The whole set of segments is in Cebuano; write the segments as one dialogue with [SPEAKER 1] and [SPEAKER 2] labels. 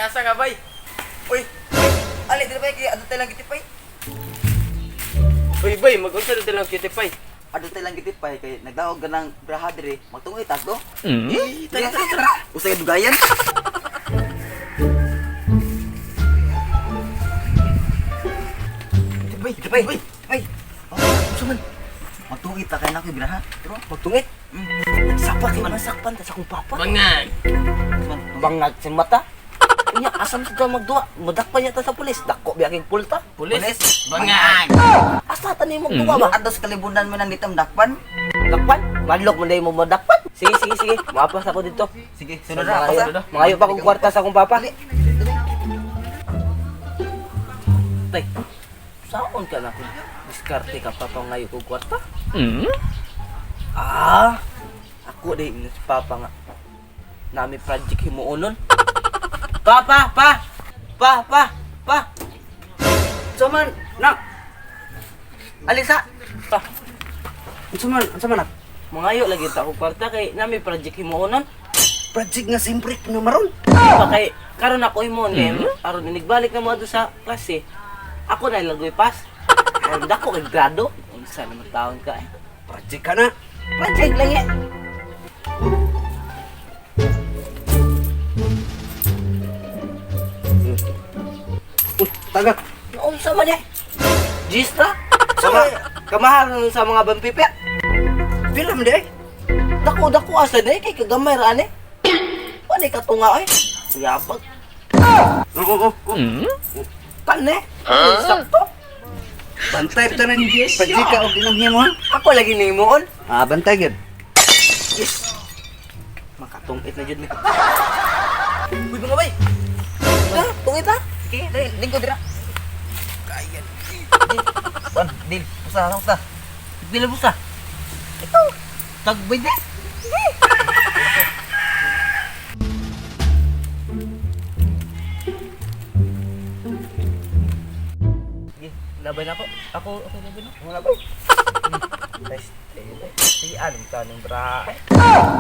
[SPEAKER 1] Asa ka bay?
[SPEAKER 2] Uy, uy, ali dili bay kay adto lang gitipay.
[SPEAKER 1] Uy bay, mag-unsa dito lang cutie pie.
[SPEAKER 2] Adto lang gitipay kay nagdaog ka ng braha diri. Magtungoy ta to.
[SPEAKER 1] Mm?
[SPEAKER 2] Eh, tara tara tara. Usay dugayan. Gitipay, gitipay, gitipay. Oh, unsa man? Magtungoy ta kay nako braha. Tara.
[SPEAKER 3] Magtungit.
[SPEAKER 2] Mm.
[SPEAKER 3] Sapa kay masakpan ta sa akong papa.
[SPEAKER 1] Bangag.
[SPEAKER 2] Unsa man?
[SPEAKER 3] Bangag sa mata. Unya, asam sa daw magduwa. Madakpan niya ta sa pulis. Dako biyaking pulta.
[SPEAKER 1] Pulis.
[SPEAKER 2] Pulis.
[SPEAKER 1] Bangag.
[SPEAKER 3] Asa ta nimo magduwa ba?
[SPEAKER 2] Adto sa kalibunan mo nang ditong dakpan.
[SPEAKER 3] Dakpan? Madlok mo mo madakpan. Sige, sige, sige. Maapas ako dito.
[SPEAKER 2] Sige, sunod na ako sa.
[SPEAKER 3] Mangayo pa kong kwarta sa akong papa. Tay, saon ka na kung diskarte ka papa ngayo kong kwarta?
[SPEAKER 1] Mm?
[SPEAKER 3] Ah, ako din si papa nga. Nami project himuonon. Pa, pa, pa! Pa, pa, pa!
[SPEAKER 4] Unsa man, nak?
[SPEAKER 3] Alisa! Pa,
[SPEAKER 4] Unsa man nak?
[SPEAKER 3] mangayo lagi ta kong kwarta kay nami project himuonon.
[SPEAKER 4] Project nga simpre na maron.
[SPEAKER 3] Pa kay karon ako himuon kay aron inigbalik na mo adto sa klase. Ako na lagoy pass. Aron dako kay grado. Unsa naman taon ka eh.
[SPEAKER 4] Project ka na.
[SPEAKER 3] Project lang eh.
[SPEAKER 4] Uy, tagak.
[SPEAKER 3] Unsa man eh? Gistra? Sama kamahal nun sa mga bampipet.
[SPEAKER 4] Pila man di?
[SPEAKER 3] Dako dako asa na eh kay kagamay ra ani. Wala ka tunga eh. Yabag.
[SPEAKER 4] Oo.
[SPEAKER 1] Mm?
[SPEAKER 3] Kane? Sakto.
[SPEAKER 4] Bantay pa tanan. Project ka og dinang himo ha.
[SPEAKER 3] Ako lagi nimuon.
[SPEAKER 4] Ah, bantay gyud.
[SPEAKER 3] Yes. Makatungit na jud ni. Uy mga bay. Ha, tungit ha.
[SPEAKER 2] Sige, dali, lingkod dira. Kayan. Wan, deal. Usa, usa.
[SPEAKER 3] Pila busa? Ito. Tagbay di. Sige, labay na ako. Ako, ako labay na.
[SPEAKER 2] Wala ba?
[SPEAKER 3] Sige, anong tanong bra?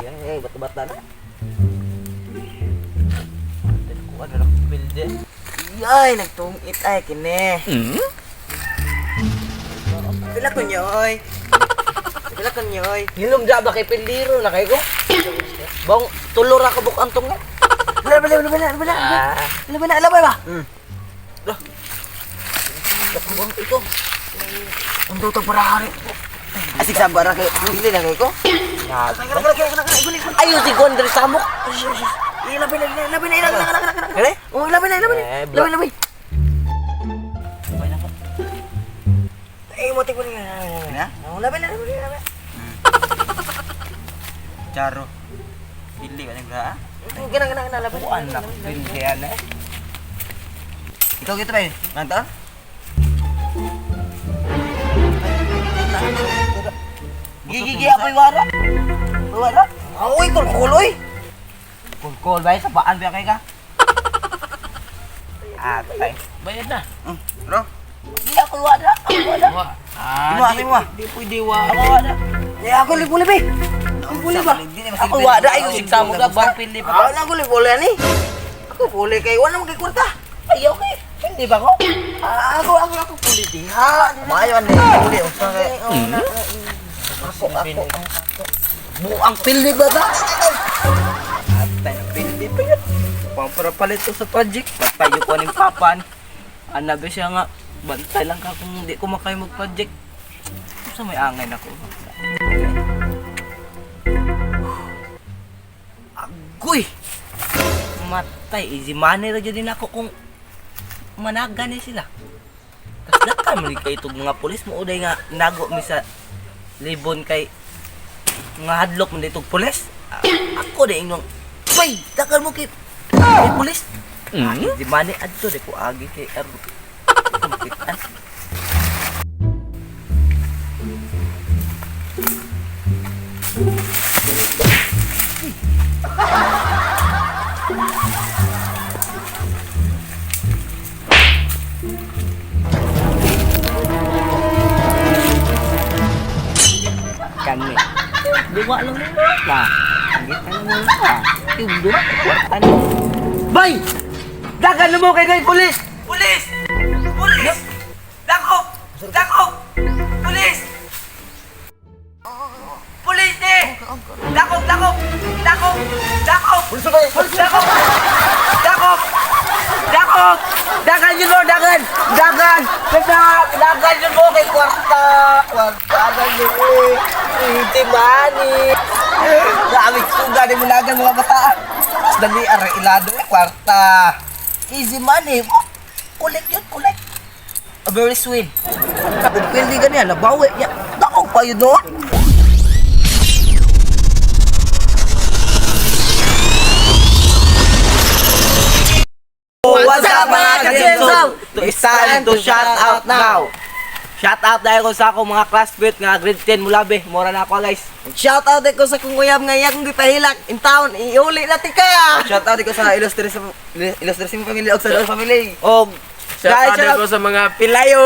[SPEAKER 3] Yan, eh, bato-bata na. Kuha na lang pilde.
[SPEAKER 2] Yay, nagtungit ay kini.
[SPEAKER 1] Mm?
[SPEAKER 2] Pila ko nyoy. Pila ko nyoy.
[SPEAKER 3] Hilom dya ba kay pildiro na kay ko? Bang, tulo ra ka buk antong na.
[SPEAKER 2] Bala, bala, bala, bala, bala.
[SPEAKER 3] Ah,
[SPEAKER 2] Bala, bala, bala ba?
[SPEAKER 3] bang ito.
[SPEAKER 2] Ang dutog para hari. Asig sa bara kay dili na kay ko.
[SPEAKER 3] Ayo si Gondre Samok.
[SPEAKER 2] Labi na, labi na, labi na, labi na.
[SPEAKER 3] Kare?
[SPEAKER 2] Oh, labi na, labi na.
[SPEAKER 3] Eh,
[SPEAKER 2] Labi, labi. Eh, mo tingko na. Na? Oh, labi na, labi na, labi. Charo. Dili ba ning bra? Gana, gana, gana, labi.
[SPEAKER 3] Kuan na pilde ana.
[SPEAKER 2] Ikaw gitu ba? Nanta?
[SPEAKER 3] Gigi apoy wara. Wara.
[SPEAKER 2] Oy, kulkuloy.
[SPEAKER 3] Kulkol bay sa paan ba kay ka? Atay.
[SPEAKER 1] Bayad na.
[SPEAKER 2] Bro.
[SPEAKER 3] Di ako wara. Ako wara.
[SPEAKER 1] Wa. Ah,
[SPEAKER 2] Iwa,
[SPEAKER 1] di,
[SPEAKER 2] iwa.
[SPEAKER 1] di pwede wa.
[SPEAKER 3] Ako wara.
[SPEAKER 2] Eh, ako libo libo.
[SPEAKER 3] Libo ba? Ako wara ayo sig samok na bang pilde pa.
[SPEAKER 2] Ah, ako libo ni. Ako boleh kay wala mo kay kwarta.
[SPEAKER 3] Ayaw kay. Pilde ba ko?
[SPEAKER 2] Ah, ako ako ako puli diha. Mayo ni puli unsa kay. Ako ako.
[SPEAKER 3] Buang pilde ba ta? Atay na pilde pa yun. Pampara palit to sa project. Patayo ko ning papan. Anabi siya nga. Bantay lang ka kung di ko makaya mag-project. Sa may angay na ko. Agoy! Matay, easy money ra jud din ako kung managa ni sila. Tas laka mo kay itong mga pulis mo uday nga nago mi sa libon kay nga hadlok mo ditong pulis. Ah, ako di ingon, "Bay, dakar mo kay kay pulis."
[SPEAKER 1] Mm?
[SPEAKER 3] Easy money adto di ko agi kay aron makitaan. Kani. Duwa lang mo. Na. Kita na mo. Ah, yung duwa. Kwarta na. Bay! Dagan mo kay nay pulis! Pulis! Pulis! Dakop! Dakop! Pulis! Pulis ni! Dakop! Dakop! Dakop! Dakop! Dakop! Dakop! Dakop! Dagan yun mo! Dagan! Dagan! Dagan! Dagan yun mo kay kwarta! Kwarta! Dagan yun eh! Easy money!
[SPEAKER 2] Grabe, suga di mo nagan mga bataan. Dali are ilado eh kwarta.
[SPEAKER 3] Easy money! Oh, kulit yun, kulit! A very sweet. Kung pwede ganyan, nabawi niya. Dakog pa yun, no? What's up, mga ka-Jenson? It's time to shout out now. Shout out dahil ko sa akong mga classmate nga grade 10 mula be. Mura na ako, guys.
[SPEAKER 2] Shout out ko sa kong uyab nga iyang gipahilak in town. Iuli na tika. Shout out ko sa illustrious illustrious family og sa Doon family.
[SPEAKER 3] Og
[SPEAKER 1] Shout
[SPEAKER 3] guys,
[SPEAKER 1] out
[SPEAKER 3] shout out
[SPEAKER 1] ko sa mga pilayo.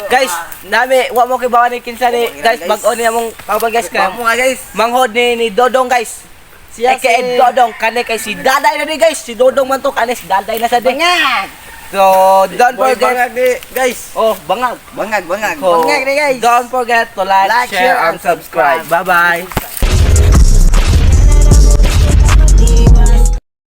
[SPEAKER 3] Guys, nami wa mo kay bawa ni kinsa ni
[SPEAKER 2] Oo,
[SPEAKER 3] guys,
[SPEAKER 2] guys.
[SPEAKER 3] bag-o ni among kauban, guys, kay
[SPEAKER 2] Mo nga, guys.
[SPEAKER 3] manghod ni Dodong, guys.
[SPEAKER 2] Siya
[SPEAKER 3] Aka
[SPEAKER 2] si-
[SPEAKER 3] Dodong kani kay si Daday na ni, guys. Si Dodong man to kani si Daday na sa di.
[SPEAKER 2] Bangag.
[SPEAKER 3] So, don't
[SPEAKER 4] Boy,
[SPEAKER 3] forget.
[SPEAKER 4] bangag ni, guys.
[SPEAKER 3] Oh, bangag.
[SPEAKER 4] Bangag, bangag.
[SPEAKER 3] So,
[SPEAKER 2] Bangag ni, guys.
[SPEAKER 3] Don't forget to like,
[SPEAKER 2] Like,
[SPEAKER 3] share, and subscribe. Bye-bye.